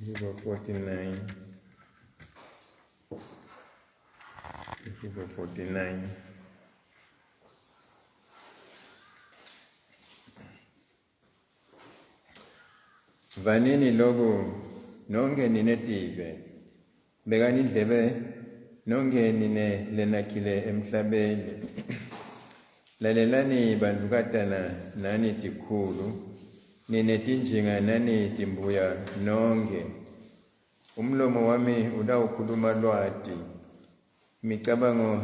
Hubo 49. Hubo 49. Vanini loku nonke nine tive, bekani indlebe nonke nine lenakhile emhlabeni. Lalelani bantukatana nani tikhulu, nine tinjinga nani timbuya nonke. Umlomo wami utawukhuluma lwati, imicabango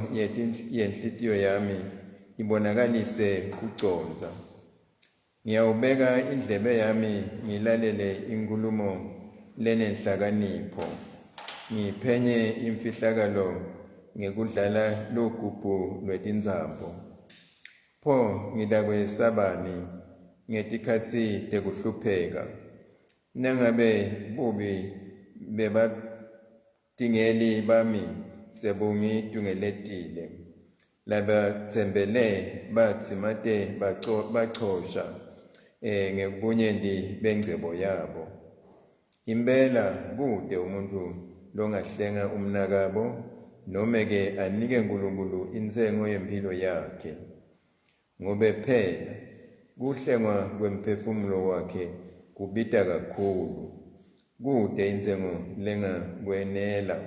yenhlitiyo yami ibonakalise kucondza. Ngiyawubeka indlebe yami ngilalele inkhulumo lenenhlakanipho, ngiphenye imfihlakalo ngekudlala lugubhu lwetintsambo. Pho ngitakwesabani ngetikhatsi tekuhlupheka, nangabe bubi bebatingeli bami sebungitungeletile? Labatsembele badzimate bachosha ngebunyenti bengcebo yabo. Impela kute umuntfu longahlenga umnakabo nome-ke anike Nkulunkulu intsengo yemphilo yakhe. Ngobe phela kuhlengwa kwemphefumulo wakhe kubita kakhulu, kute intsengo lengakwenela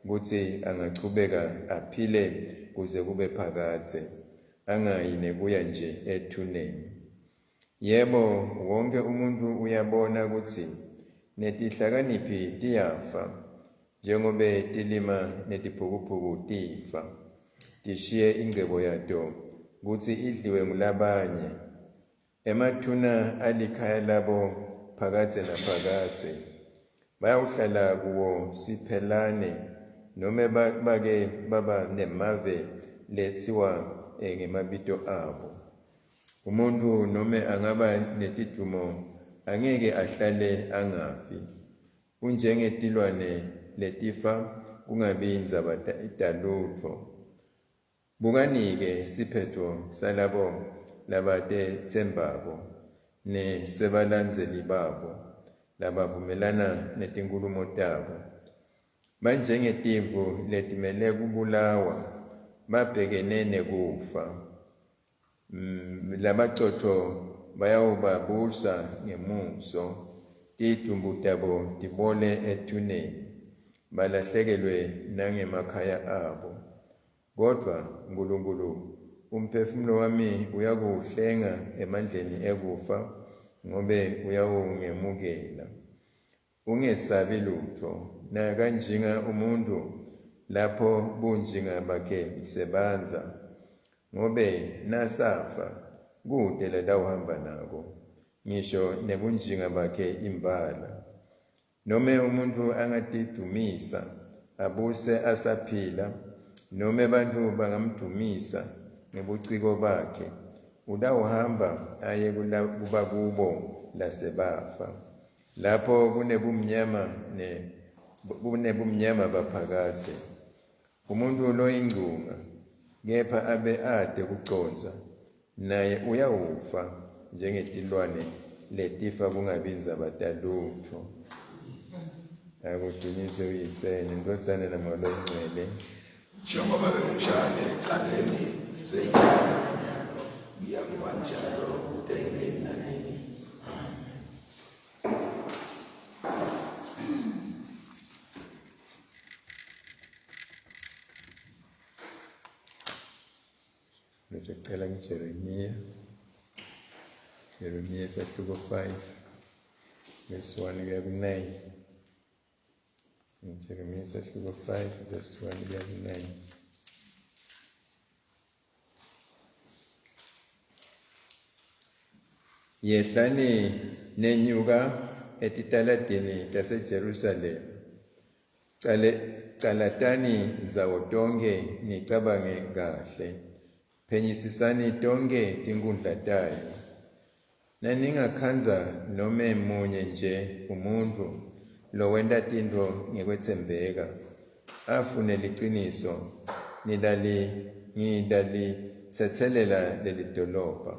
kutsi angachubeka aphile kuze kube phakadze, angayi nekuya nje ethuneni. Yebo, wonkhe umuntfu uyabona kutsi netihlakaniphi tiyafa, njengobe tilima netiphukuphuku tifa, tishiye ingcebo yato kutsi idliwe ngulabanye. Emathuna alikhaya labo phakadze naphakadze, bayawuhlala kuwo siphelane, nome bake baba nemave letsiwa ngemabito abo. Umuntfu nome angaba netidvumo angeke ahlale angafi. Unjengetilwane letifa kungabi yindzaba talutfo. Bukani-ke siphetfo salabo labatetsembako nesebalandzeli babo labavumelana netinkhulumo tabo. Banjengetimvu letimele kubulawa, babhekene nekufa. Labacotfo bayawubabusa ngemuso, tidvumbu tabo tibole ethuneni, balahlekelwe nangemakhaya abo. Kodvwa Nkulunkulu, umphefumulo wami uyakuwuhlenga emandleni ekufa, ngobe uyawungemukela. Ungesabi lutfo, nakanjinga umuntfu lapho bunjinga bakhe sebandza, ngobe nasafa kute latawuhamba nako, ngisho nebunjinga bakhe imbala. Nome umuntfu angatidvumisa abuse asaphila, nome bantfu bangamdvumisa ngebuciko bakhe, utawuhamba aye kubakubo lasebafa. Lapho kunebumnyama ne kunebumnyama baphakadze. Umuntfu loyingcunga kepha abe ate kucondza, naye uyawufa njengetilwane letifa kungabi ndzaba talutfo. Akudunyiswe uYise neNdvodzana naMoya Longcwele. Njengoba bekunjalo ekuqaleni, senjalo nanyalo, kuyakuba njalo kude nini nanini. Amen. Ngizocela kuJeremiya. Jeremiya isahluko 5 verse 1 kuya ku-9. Jeremiya isahluko 5 verse 1 kuya ku-9. Yehlani nenyuka etitaladini taseJerusalema. Cale, calatani ndzawo tonkhe nicabange kahle. Phenyisisani tonkhe tinkhundla tayo. Naningakhandza nome munye nje umuntfu lowenta tintfo ngekwetsembeka, afune liciniso, nidali ngidalitsetselela lelidolobha.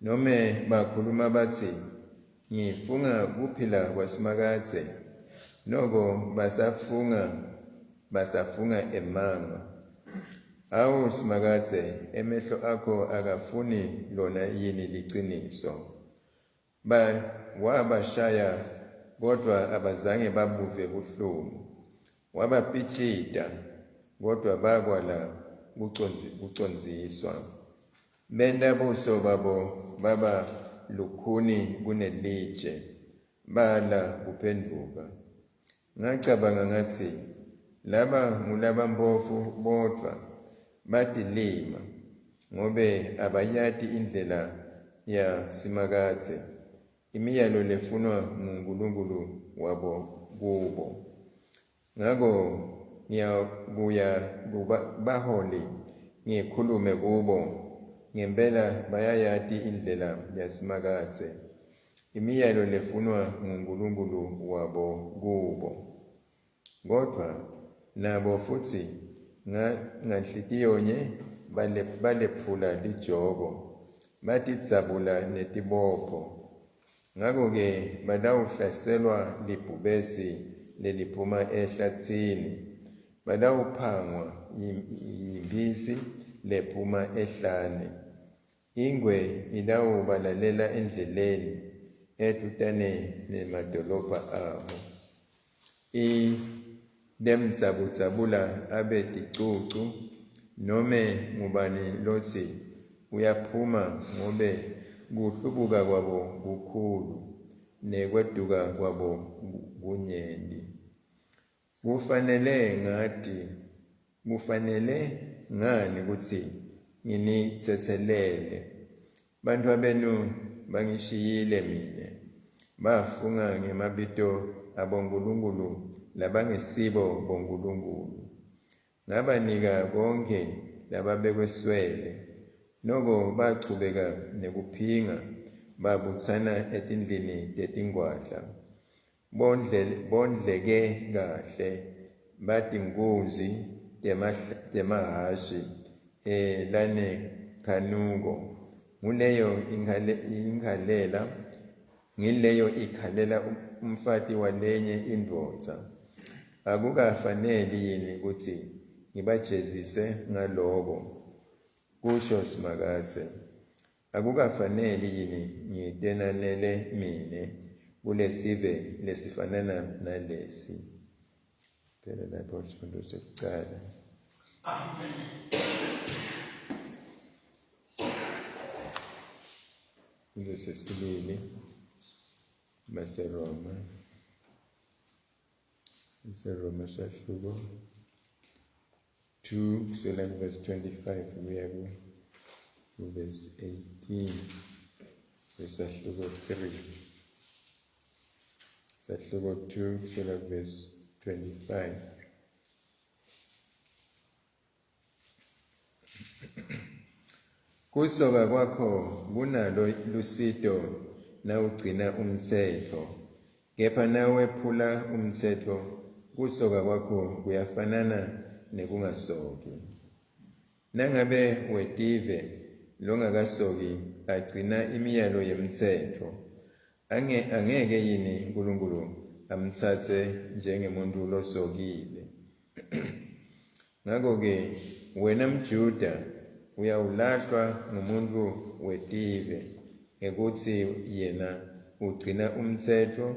Nome bakhuluma batsi, Ngifunga kuphila kwaSimakadze, Noko basafunga basafunga emanga. Awu Simakadze, emehlo akho akafuni lona yini liciniso? Ba wabashaya kodvwa abazange babuve buhlungu. Wabapitjita kodvwa bakwala kucondziswa. Benta buso babo baba lukhuni kunelitshe, bala kuphendvuka. Ngacabanga ngatsi, laba ngulabampofu bodvwa, batilima, ngobe abayati indlela yaSimakadze, imiyalo lefunwa nguNkulunkulu wabo kubo. Ngako ngiyakuya kubaholi ngikhulume kubo, ngempela bayayati indlela yaSimakadze, imiyalo lefunwa nguNkulunkulu wabo kubo. Kodvwa nabo futsi nganhlitiyonye balephula lijoko, batidzabula netibopho. Ngako-ke batawuhlaselwa libhubesi leliphuma ehlatsini, batawuphangwa yimphisi lephuma ehlane. Ingwe itawubalalela endleleni edvutane nemadolobha abo. Lemdzabudzabula abe ticucu, nome ngubani lotsi uyaphuma, ngobe kuhlubuka kwabo kukhulu nekweduka kwabo kunyenti. Kufanele ngani kutsi nginitsetselele? Bantfwabenu bangishiyile mine, bafunga ngemabito abonkulunkulu labangesibo bonkulunkulu. Ngabanika konkhe lababekweswele, noko bachubeka nekuphinga, babutsana etindlini tetingwadla. Bondleke kahle, batinkunzi temahhashi lanekhanuko. Nguleyo ikhalela umfati walenye indvodza. Akukafaneli yini kutsi ngibajezise ngaloko? Kusho Simakadze. Akukafaneli yini ngitenanele mine kulesive lesifanana nalesi? Phela lapho sifundo sekucala. Amen. Sifundo sesibili baseRoma. BaseRoma sahluko 2 kusukela verse 25 kuya ku verse 18. Sahluko 3. Sahluko 2 kusukela verse 25. Kusoka kwakho kunalo lusito nawugcina umtsetfo, kepha nawephula umtsetfo, kusoka kwakho kuyafanana nekungasoki. Nangabe wetive longakasoki agcina imiyalo yemtsetfo, angeke yini Nkulunkulu amtsatse njengemuntu losokile? Ngako-ke wena mJuda uyawulahlwa ngumuntu wetive ngekutsi yena ugcina umtsetfo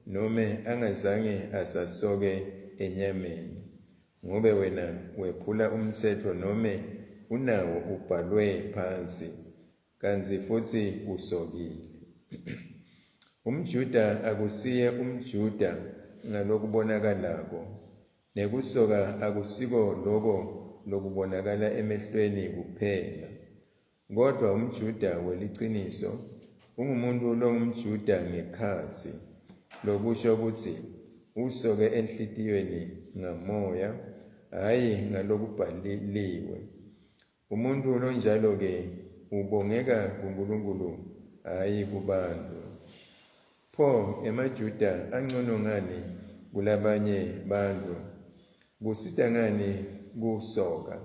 nome angazange asasoke enyameni, ngobe wena wephula umtsetfo nome unawo ubhalwe phansi, kantsi futsi usokile. UmJuda akusiye umJuda ngalokubonakalako, nekusoka akusiko loko lokubonakala emehlweni kuphela. Kodvwa umJuda weliciniso ungumuntu longumJuda ngekhatsi, lokusho kutsi usoke enhlitiyweni ngamoya, hhayi ngalokubhaliwe. Umuntu lonjalo-ke ubongeka kuNkulunkulu, hhayi kubantu. Pho emaJuda angcono ngani kulabanye bantfu? Kusita ngani kusoka?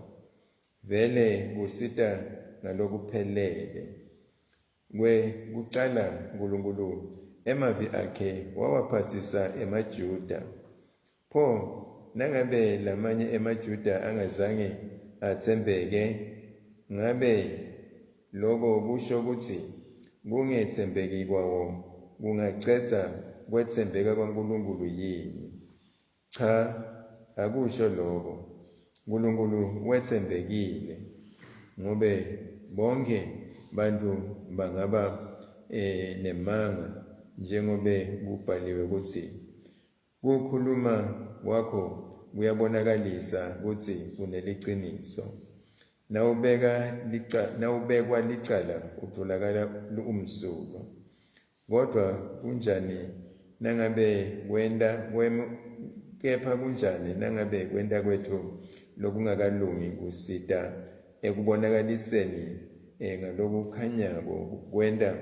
Vele kusita ngalokuphelele. Kwekucala Nkulunkulu emavi akhe wawaphatsisa emaJuda. Pho nangabe lamanye emaJuda angazange atsembeke, ngabe loko kusho kutsi kungetsembeki kwawo kungacedza kwetsembeka kwaNkulunkulu yini? Cha, akusho loko. Nkulunkulu wetsembekile, ngobe bonkhe bantfu bangaba nemanga, njengobe kubhaliwe kutsi kukhuluma kwakho kuyabonakalisa kutsi uneliciniso. Nawubekwa licala utfolakala umsulwa. Kodwa kunjani nangabe kepha kunjani nangabe kwenta kwetfu lokungakalungi kusita ekubonakaliseni ngalokukhanyako kwenta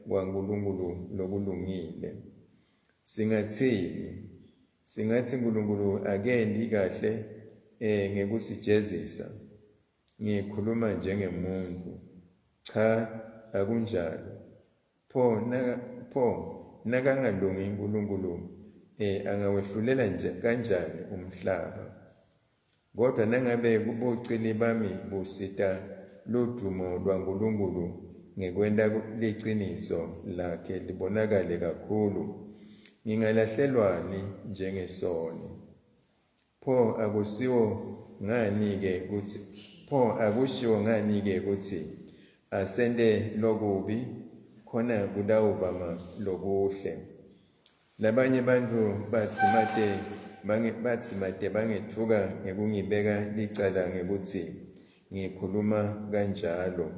kwaNkulunkulu lokulungile? Singatsini? Singatsi Nkulunkulu akenti kahle ngekusijezisa? Ngikhuluma njengemuntfu. Cha, akunjalo. Pho nakangalungi Nkulunkulu angawehlulela kanjani umhlaba? Kodwa nangabe bucili bami busita ludumo lwaNkulunkulu ngekwenta liciniso lakhe libonakale kakhulu, ngingalahlelwani njengesoni? Pho akushiwo ngani-ke kutsi asente lokubi khona kutawuvama lokuhle? Labanye bantfu batsi mate bangetfuka ngekungibeka licala ngekutsi ngikhuluma kanjalo,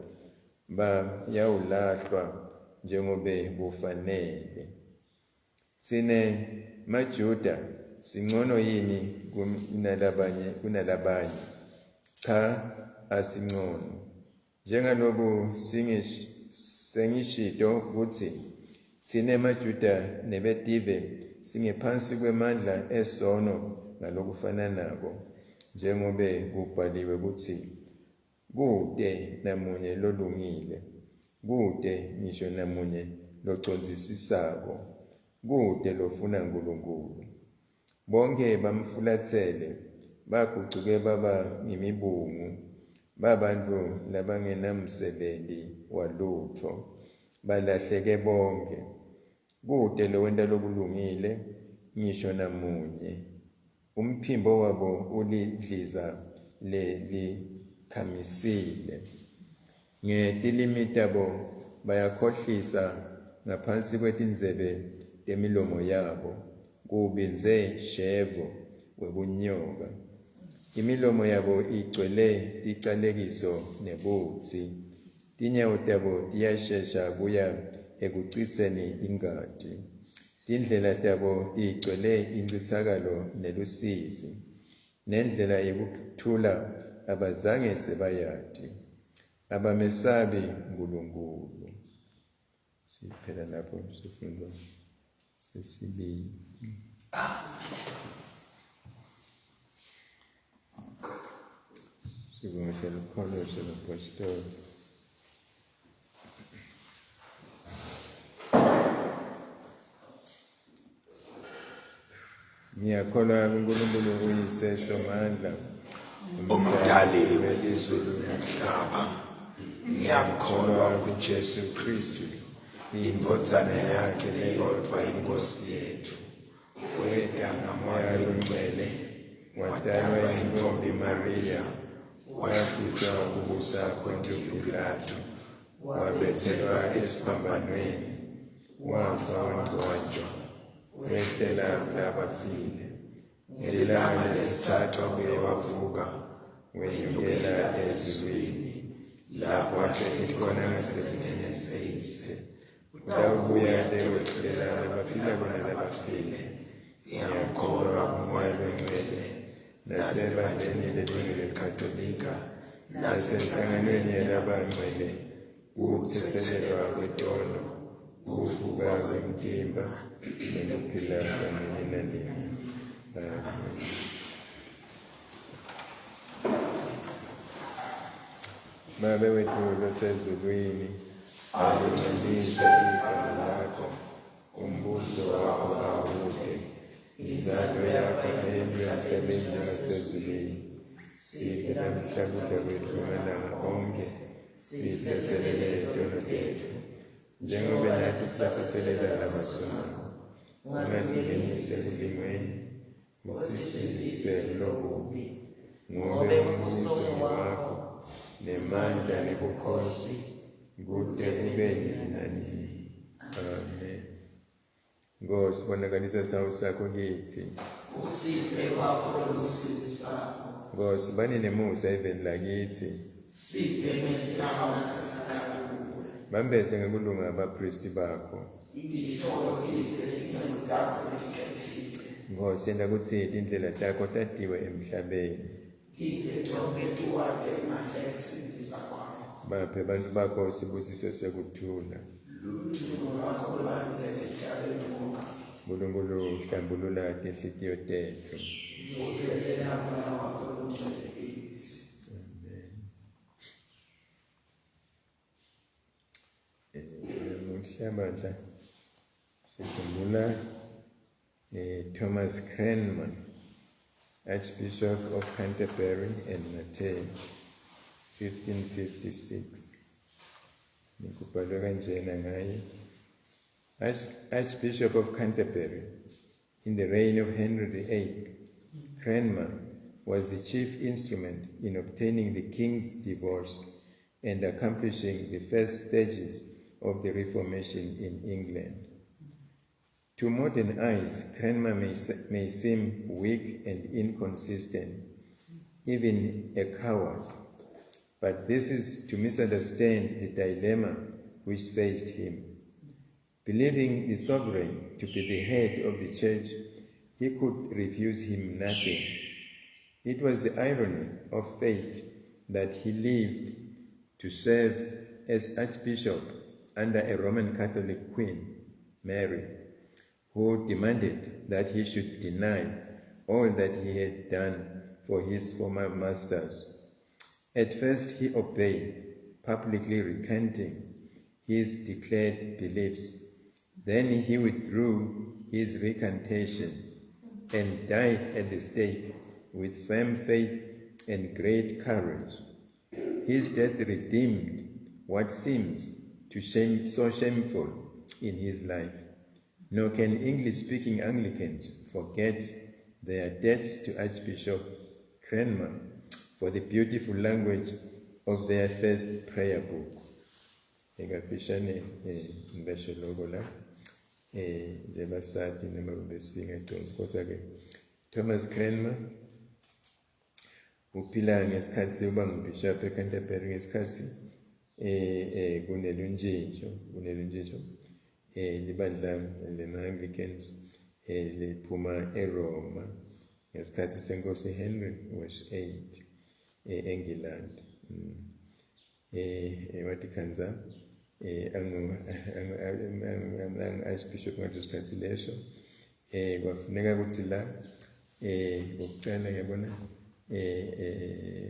bayawulahlwa njengobe kufanele. Tsine maJuda singcono yini kunalabanye? Cha, asingcono. Njengaloku sengishito kutsi tsine maJuda nebetive singephansi kwemandla esono ngalokufananako, njengobe kubhaliwe kutsi kute namunye lolungile, kute ngisho namunye locondzisisako, kute lofuna Nkulunkulu. Bonkhe bamfulatsele, bagucuke baba ngimibungu, babantfu labangenamsebenti walutfo, balahleke bonkhe. Kute lowenta lokulungile, ngisho namunye. Umphimbo wabo ulidliza lelikhamisile. Ngetilimi tabo bayakhohlisa, ngaphansi kwetindzebe temilomo yabo kubindze shevu webunyoka. Imilomo yabo igcwele ticalekiso nebutsi. Tinyawo tabo tiyashesha kuya ekucitseni ingati. Tindlela tabo tigcwele incitsakalo nelusizi. Nendlela yekuthula abazange sebayati. Abamesabi Nkulunkulu. Siphela lapho sifundo sesibili. Sibonge selukholo sebapostoli. Ngiyakholwa kuNkulunkulu uYise Somandla, umdali welizulu nemhlaba. Ngiyakholwa kuJesu Kristu, indvodzana yakhe leyodvwa, iNkosi yethu. Weta ngaMoya Longcwele, watalwa yintfombi Mariya, wahlushwa kubusa Pontiyo Pilatu, wabetselwa esiphambanweni, wafa, wangcwatjwa, wehlela kulabafile, ngelilanga lesithathu wabuye wavuka, wenyukela ezulwini, lapho ahleti khona ngasekunene seYise. Utawubuya atekwehlulela labaphilako nalabafile. Ngiyakholwa kuMoya Longcwele, nasebandleni lelingcwele Katolika, nasenhlanganweni yalabangcwele, kutsetselelwa kwetono, kuvuka kwemtimba nekuphila kwanini nanini. Amen. Babe wetfu losezulwini, alingcweliswe igama lakho, umbuso wakho awute, intsandvo yakho ayentiwe. emhlabeni njengasezulwini. Siphe namhla kudla kwethu malanga onkhe, sithethelele tono tetfu njengoba nathi sibathethelele labasonako. Ungasingenisi ekulingweni, usisindise kulokubi, ngobe umbuso ngewakho, nemandla nebukhosi, kute kube nini nanini. Amen. Nkosi, bonakalisa sawu sakho kitsi. Usiphe kwakho lokusindzisako. Nkosi, bani nemusa eveni lakitsi. Siphe nesihawu nasesikhathi kuwe. Bambese ngekulunga abapristi bakho. Titfokotise tinceku takho letikhetsile. Nkosi, yenta kutsi tindlela takho tatiwe emhlabeni. Tive tonkhe tiwati emandla ekusindzisa kwakho. Baphe bantfu bakho sibusiso sekuthula. Ludumo lwakho lwandze emhlabeni wonke. Nkulunkulu, hlambulula tinhlitiyo tetfu. Vuselela Moya wakho longcwele kitsi. Namuhla bandla sikhumbula Thomas Cranmer, Archbishop of Canterbury and Matei, 1556. Nikubhalwe kanjena ngaye. Archbishop of Canterbury, in the reign of Henry VIII, Cranmer was the chief instrument in obtaining the king's divorce and accomplishing the first stages of the Reformation in England. To modern eyes, Cranmer may seem weak and inconsistent, even a coward, but this is to misunderstand the dilemma which faced him. Believing the sovereign to be the head of the church, he could refuse him nothing. It was the irony of fate that he lived to serve as archbishop under a Roman Catholic queen, Mary, who demanded that he should deny all that he had done for his former masters. At first he obeyed, publicly recanting his declared beliefs. Then he withdrew his recantation and died at the stake with firm faith and great courage. His death redeemed what seems to shame, so shameful in his life. Nor can English-speaking Anglicans forget their debt to Archbishop Cranmer for the beautiful language of their first prayer book. Ekafishane ngisho loko la njengoba sati noma besingaconsi, kodwa-ke Thomas Cranmer uphila ngesikhathi uba ngubishop eCanterbury ngesikhathi kuneluntshintsho libandla lema-Anglicans liphuma eRoma ngesikhathi senkosi Henry was 8 eNgilandi. Wathi khanza angu archbishop ngaleso sikhathi leso, kwafuneka ukuthi la kokucala ngiyabona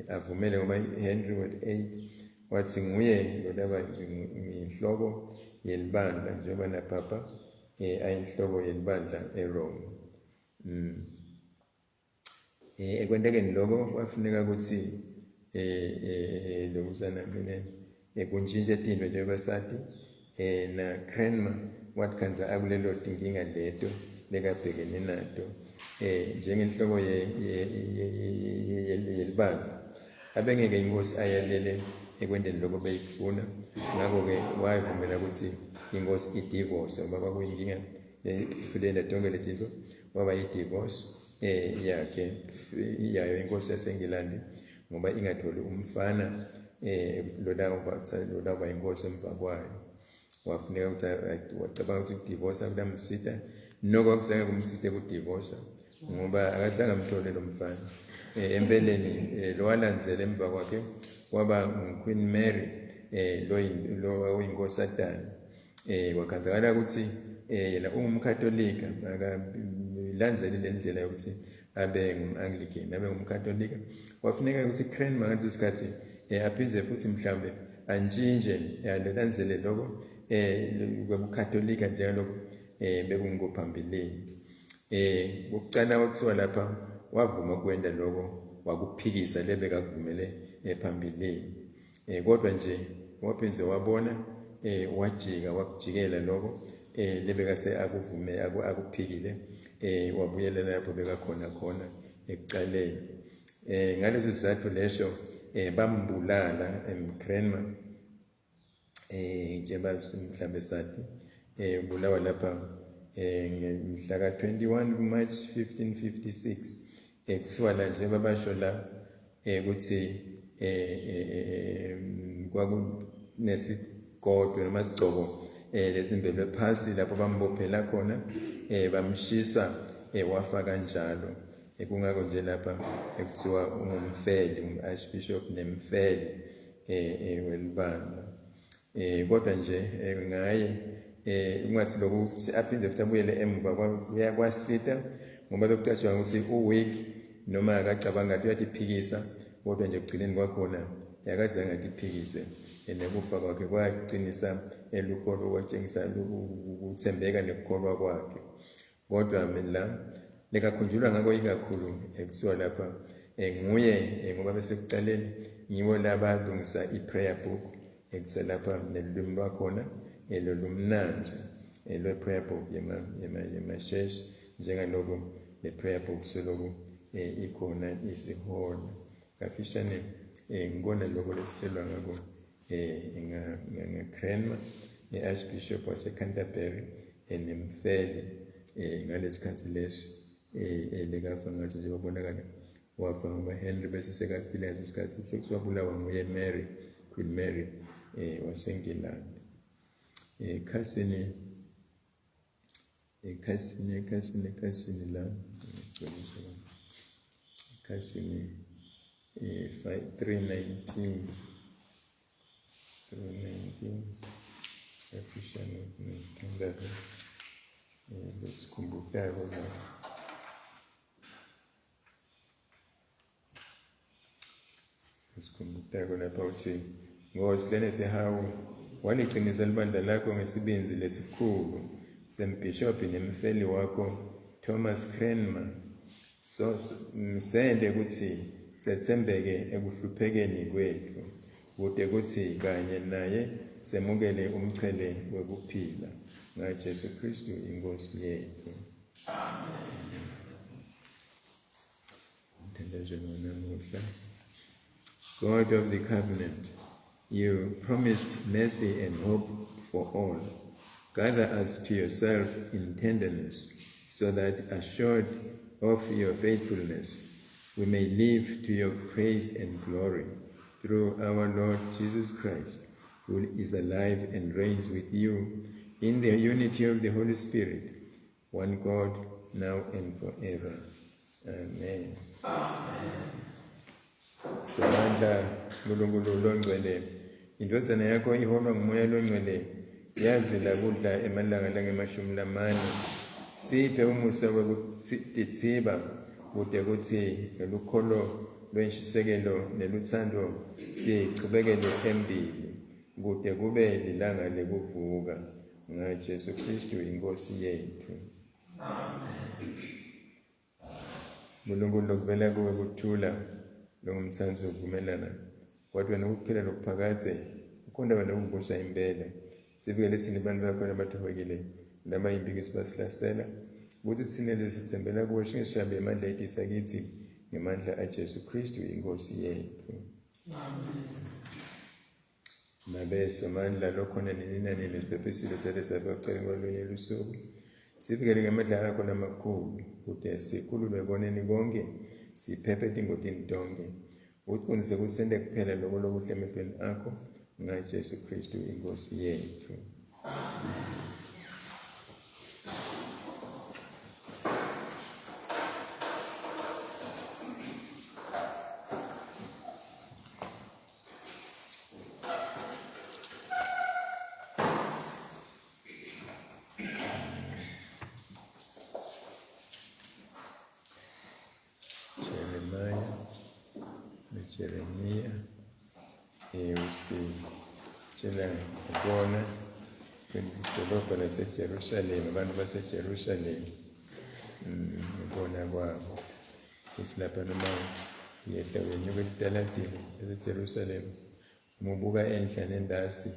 avumele, ngoba Henry was 8 wathi nguye lolaba inhloko yelibandla njengoba napapa ayinhloko yelibandla eRome. Ekwentekeni lokho kwafuneka ukuthi lokuzana mina kuntshintshe tinto njengoba sathi na Cranmer wathi khanza akulelo tinkinga leto lekabhekene nato njengenhloko yelibandla, abengeke inkosi ayalele ekwenteni lokho beyikufuna. Ngakho-ke wayivumela ukuthi inkosi i-divorce, ngoba kwakuyinkinga lenda tonke letinto, kwaba yi-divorce yakhe yayo inkosi yaseNgilandi, ngoba ingatholi umfana lolawuba inkosi emva kwayo. Wafuneka ukuthi wacabanga ukuthi ukudivorce kulamsita, noko akuzange kumsite kudivorce, ngoba akazange amthole lo mfana. Empeleni lo walandzela emva kwakhe kwaba nguQueen Mary, lo oyinkosatana. Kwakhanzakala ukuthi yena ungumkatolika, akalandzeli le ndlela yokuthi abe ngum-Anglican, abe ngumkatolika. Kwafuneka ukuthi Cranmer ngaleso sikhathi aphindze futhi mhlambe antshintshe alandzele lokho kwebukatolika njengalokho bekungophambilini. Kokucala kwakuthiwa lapha wavuma kwenda lokho wakuphikisa lebekakuvumele phambilini. Kodwa nje waphindze wabona wajika wakujikela lokho lebekase akuvume akuphikile, wabuyelela lapho bekakhona khona ekucaleni. Ngaleso sizathu leso bambulala Cranmer, njengoba mhlambe sathi ubulawa lapha mhla ka-21 kuMarch 1556. Kuthiwa la nje babasho la ukuthi kwakunesigodo noma sigcobo lesimbelwe phasi lapho bambophela khona, bamshisa, wafa kanjalo. Kungako nje lapha ekuthiwa ungumfeli, um-archbishop nemfeli welibandla. Kodwa nje ngaye ungathi lokhu aphinde futhi abuyele emuva kwasita, ngoba lokucatshangwa ukuthi u-weak noma akacabanga ngathi uyatiphikisa, kodwa nje ekugcineni kwakhona akazange atiphikise. Nekufa kwakhe kwaqinisa elukholo, kwatshengisa ukuthembeka nekukholwa kwakhe. Kodwa mina lekakhunjulwa ngako ikakhulu ekuthiwa lapha nguye, ngoba besekucaleni ngiwo labalungisa i-prayer book, ekuthiwa lapha nelulwimi lwakhona lolumnandi lwe-prayer book yemasheshi, njengalokhu le prayer book seloku ikhona isihola. Kafishane ngibona lokho lesitshelwa ngako nga-Cranmer, i-Archbishop wase-Canterbury, nemfeli ngalesikhathi lesi lekafa ngaso nje babonakala wafa ngoba Henry bese sekafile ngaso sikhathi, kusho ukuthi wabulawa nguye Mary, Queen Mary waseNgilandi. Ekhasini ekhasini ekhasini ekhasini la ngigcwelisa ekhasini 319 319 kafishane ngithandazo lesikhumbutako la lesikhumbutako lapha uthi, Nkosi lenesihawu, waliqinisa libandla lakho ngesibinzi lesikhulu sembhishobhi nemfeli wakho Thomas Cranmer. So msende ukuthi sethembeke ekuhluphekeni kwethu, kude kuthi kanye naye semukele umchele wekuphila ngaJesu Kristu inkosi yethu. Umthandazweni wanamuhla. God of the covenant, you promised mercy and hope for all. Gather us to yourself in tenderness, so that, assured of your faithfulness, we may live to your praise and glory, through our Lord Jesus Christ, who is alive and reigns with you in the unity of the Holy Spirit, one God, now and forever. Amen. Somandla Nkulunkulu longcwele, indvodzana yakho iholwa ngumoya longcwele, yazila kudla emalanga langemashumi lamane. Siphe umusa wekutitsiba, kute kutsi ngelukholo lwenshisekelo nelutsandvo sichubekele embili kute kube lilanga lekuvuka, ngaJesu Kristu inkosi yethu. Nkulunkulu lokuvela kuwe kuthula longumthanzi wokuvumelana, kodwa nokuphila lokuphakadze ukhonda wena ukubusa impela. Sivikele thina abantu bakho labathobekile laba impikisi basihlasela, ukuthi sinele sithembela kuwe, singeshabe amandla etisa kithi ngemandla aJesu Kristu inkosi yethu. Mabe somandla lokhona nini nanini, siphephisile sele safa kwalunye lusuku. Sivikele ngamandla akho lamakhulu, kute sikhululwe ekoneni konke, siphephe etingotini tonke. Uqinise kusende kuphela lokho lokuhle emehlweni akho, ngaJesu Kristu inkosi yethu. Jeremiah neJeremiya usitshela ngokubona kwedolobha laseJerusalema, abantu baseJerusalema, ngokubona kwabo. Kutsi lapha noma uyehla uyenyuka etitaladini laseJerusalema, uma ubuka enhla nendasi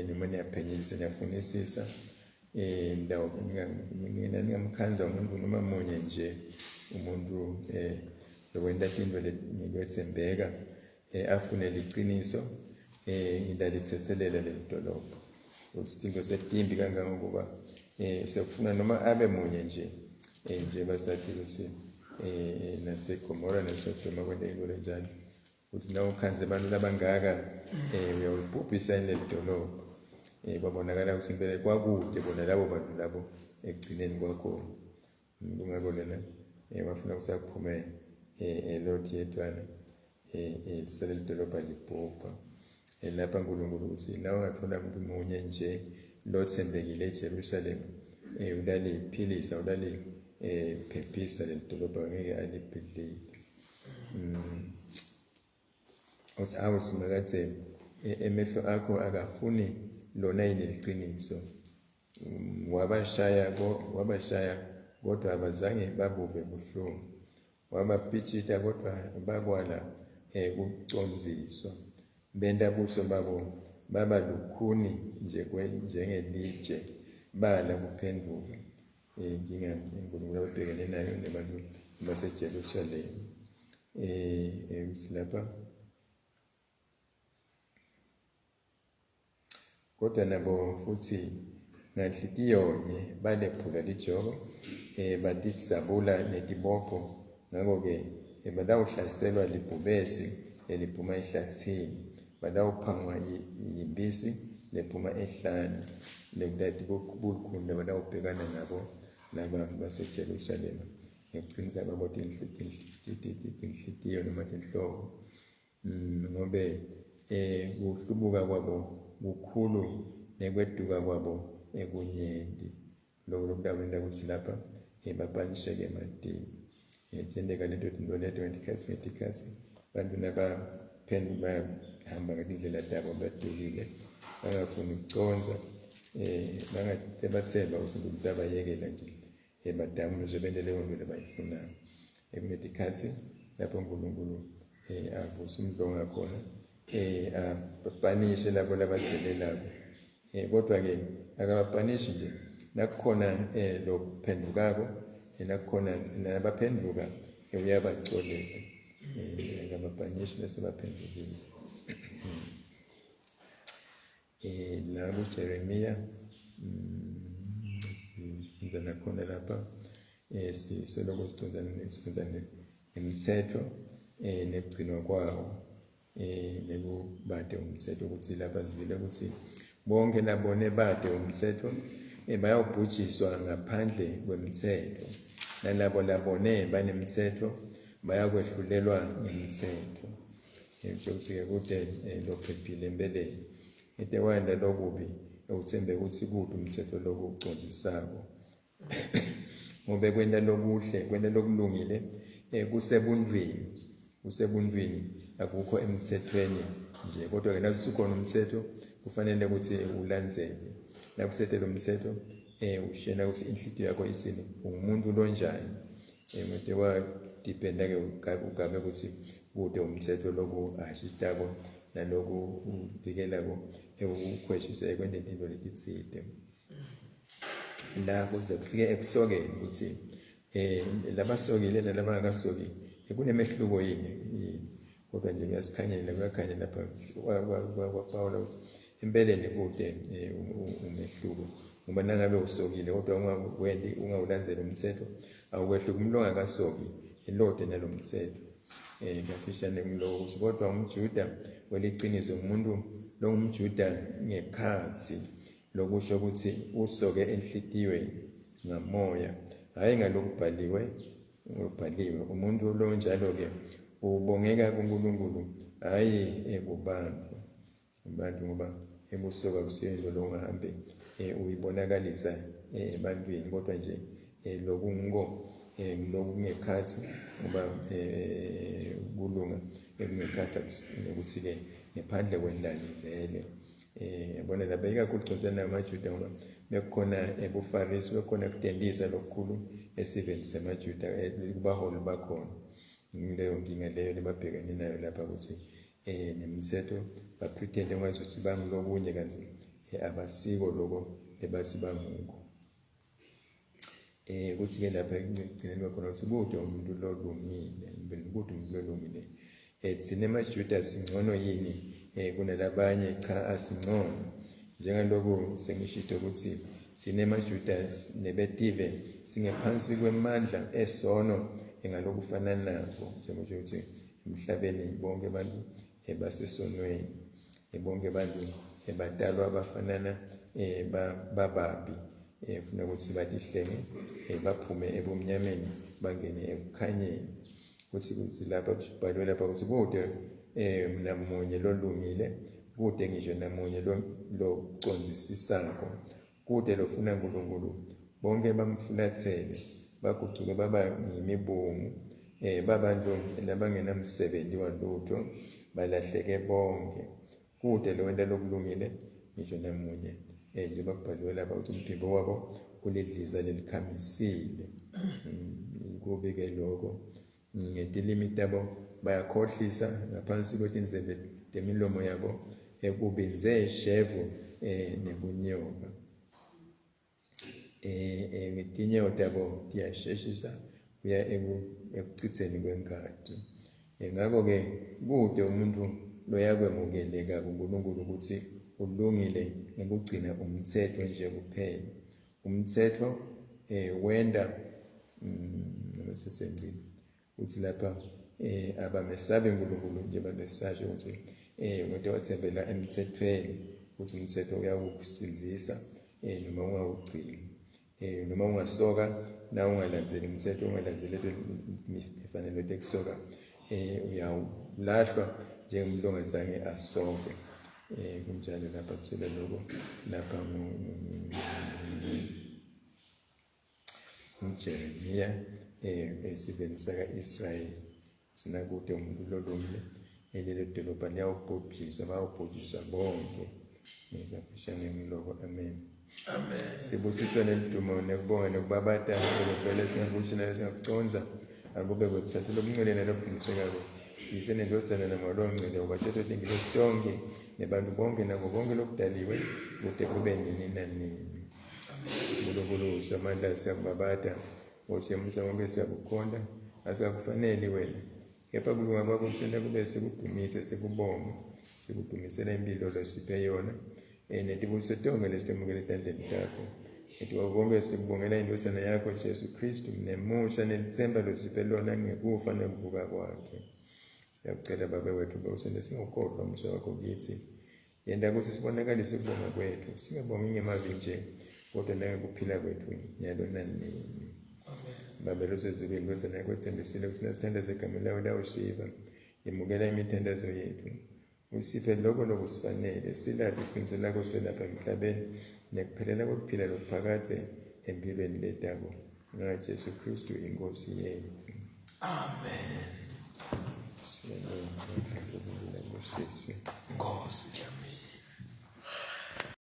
noma niyaphenyisisa niyafunisisa ndawo nina ningamkhandza umuntu noma munye nje umuntu lokwenta tintfo ngekwetsembeka afune liciniso ngitalitsetselela leli dolobha. Utsi tintfo setimbi kangangokuba sekufuna noma abe munye nje nje basathi kutsi naseGomora neSodoma kwenteka into lenjalo. Utsi nawukhandze abantu labangaka uyawulibhubhisa yini leli dolobha. Kwabonakala kutsi impela kwakude bona labo bantu labo ekugcineni kwakhona. Kungako lena bafuna kutsi aphume Loti yedvwana lisale lidolobha libhubha. Lapha Nkulunkulu utsi nawe ungatfola umuntu munye nje lotsembekile eJerusalema utaliphilisa utaliphephisa leli dolobha ngeke alibhidlite. Utsi awu Simakadze emehlo akho akafuni lona yini liciniso. Wabashaya kodwa abazange babuve buhlungu. Wabapitshita kodwa bakwala kucondziswa. Benta buso babo baba lukhuni nje njengelitshe bala kuphendvuka. Inkinga uNkulunkulu ababhekene nayo nebantu baseJerusalema. Lapha kodwa nabo futhi nganhlitiyonye balephula lijoko batidzabula netibopho ngako-ke batawuhlaselwa libhubesi leliphuma ehlathini batawuphangwa yimpisi lephuma ehlane lekutati bulukhuni labatawubhekana nabo laba baseJerusalema ngekucinisa kwabo tinhlitiyo noma tinhloko ngobe kuhlubuka kwabo kukhulu nekweduka kwabo ekunyenti. Lokho lokutawenta kutsi lapha bapanisheke emadini. Tenteka leto tintfo leto ngetikhatsi ngetikhatsi bantu nabaphendvuka bahamba ngetindlela tabo badukile bangafuni kucondza bangabatsemba kutsi Nkulunkulu utabayekela nje badamu nje bente leyo nto lebayifunayo. Kunetikhatsi lapho Nkulunkulu avusa umdlonga khona apanishe labo labadzelelako. Kodwa-ke akabapanishi nje nakukhona lophendvukako nakukhona nabaphendvuka uyabacolela. Akabapanishi nasebaphendvukile. La kuJeremiya sifunda nakhona lapha sisoloko sifunda nemitsetfo nekugcinwa kwawo nekubate umtsetfo ukuthi lapha sivile ukuthi bonke labone bade umtsetfo bayawubhujiswa ngaphandle kwemtsetfo nalabo labone banemtsetfo bayakwehlulelwa ngemtsetfo. Kusho kutsi-ke kute lophephile empeleni ete wenta lokubi uthembe kutsi kuphi umtsetfo lokucondzisako ngobe kwenta lokuhle kwenta lokulungile kusebuntwini akukho emtsetfweni nje kodwa-ke nasukhona umtsetfo kufanele ukuthi ulandzele nakusetele umtsetfo ushena ukuthi inhlitiyo yakho itsini ungumuntu lonjani ngete wadependa-ke ugabe ukuthi kude umtsetfo loku ashitako naloku uvikelako ekukhweshisa ekwenteni tintfo letitsite. La kuze kufike ekusokeni ukuthi labasokile nalabangakasoki kunemehluko yini kodwa nje kuyasikhanyela kuyakhanya lapha kwaPawula ukuthi empeleni kude umehluko ngoba nangabe usokile kodwa ungakwendi ungawulandzeli umtsetfo awukwehluki umuntu ongakasoki elode nalo mtsetfo. Kafishane ngiloko ukuthi kodwa umJuda weliciniso umuntu longumJuda ngekhatsi lokusho ukuthi usoke enhlitiyweni ngamoya hhayi ngalokubhaliwe ngokubhaliwe. Umuntu lonjalo-ke ubongeka kuNkulunkulu hhayi kubantu abantu ngoba ekusoka kusiyinto longahambe uyibonakalisa ebantwini kodwa nje lokunguko lokungekhatsi ngoba kulunga ekungekhatsi nokuthi-ke ngaphandle kwendali vele. Yabona lapha ikakhulu condzana namaJuda ngoba Bekukhona ebuFarisi, bekukhona kutentisa lokukhulu esiveni semaJuda, kubaholi bakhona. Ngileyo nkinga leyo lebabhekene nayo lapha ukuthi nemithetho bapretende ngazuthi bangulokunye kantsi abasiko loko lebathi banguko. Kuthi-ke lapha ekugcineni kwakhona ukuthi kude umuntu lolungile, kude umuntu lolungile. Thina emaJuda singcono yini kunalabanye? Cha, asingcono. Njengaloku sengishito ukuthi thina emaJuda nebetive singephansi kwemandla esono engalokufana nako, njengoba ukuthi emhlabeni bonke abantu basesonweni, bonke abantu badalwa bafanana bababi, funa ukuthi batihlenge, baphume ebumnyameni bangene ekukhanyeni. Kuthi lapha kubhalwe lapha ukuthi kude namunye lolungile, kude ngisho namunye locondzisisako, kude lofuna uNkulunkulu. Bonke bamfulathele, bagucuke baba yimibungu, babantu labangenamsebenzi walutho, balahleke bonke. Kude lowenta lokulungile ngisho namunye. Njengoba kubhaliwe lapha ukuthi umphimbo wabo ulidliza lelikhamisile. Kubi-ke lokho. Ngetilimi tabo bayakhohlisa, ngaphansi kwetindzebe temilomo yabo ekubindze shevu nebunyoka. Ngetinyawo tabo tiyasheshisa kuya ekuchitheni kwengati. Ngakho-ke kude umuntu loyakwemukeleka kuNkulunkulu ukuthi ulungile ngekugcina umthetho nje kuphela. Umthetho wenda noma sesengcini uthi lapha abamesabi uNkulunkulu nje babesasho ukuthi umuntu wathembela emthethweni ukuthi umthetho uyakusindzisa noma ungawugcini, noma ungasoka na ungalandzeli umthetho, ungalandzeli imfanelo tekusoka, uyawulahlwa njengomuntu ongazange asoke. Kunjalo lapha kutshela lokho lapha nguJeremiya esiveni saka-Israyeli. Sinakude umuntu lolungile, lelo dolobha liyawubhubhiswa, bayawubhujiswa bonke. Kafushane ngiloko. Amen. Amen. Sibusiswe nelidumo nekubonga nekubabata ekuvele singakusho nasingakuconza, akube kwebuthathu lobungcwele nalobuphindisekako, Yise nendvodzana naMoya loNgcwele, ubatshela tingilosi tonke nebantu bonke nako konke lokudaliwe kude kube nini nanini. Nkulunkulu Somandla, siyakubabata, Nkosi yomusa wonke, siyakukhonta, asikakufaneli wena, kepha kulunga kwakho kusenta kube sikudumise, sikubonge, sikudumisela impilo losiphe yona, netibusiso tonke lesitemukele etandleni takho. Etikwako konke sikubongela indvodzana yakho Jesu Kristu nemusa nelitsemba losiphe lona ngekufa nekuvuka kwakhe. Siyakucela Babe wethu bawusente singakhohlwa umusa wakho kitsi. Yenta kutsi sibonakalise kubonga kwetfu, singabongi ngemavi nje, kodwa nangekuphila kwetfu nyalo nanini. Babe losezulwini, Nkosi nakwetsembisile kutsi nasithandaza egameni lawo lawushiva, yemukela imithandazo yetfu. Usiphe lokho lokusifanele, silaphe iqiniso lakho selapha emhlabeni nekuphelela kwekuphila lokuphakadze empilweni letako. NgaJesu Kristu iNkosi yetfu. Amen. Siyabonga. Nkosi.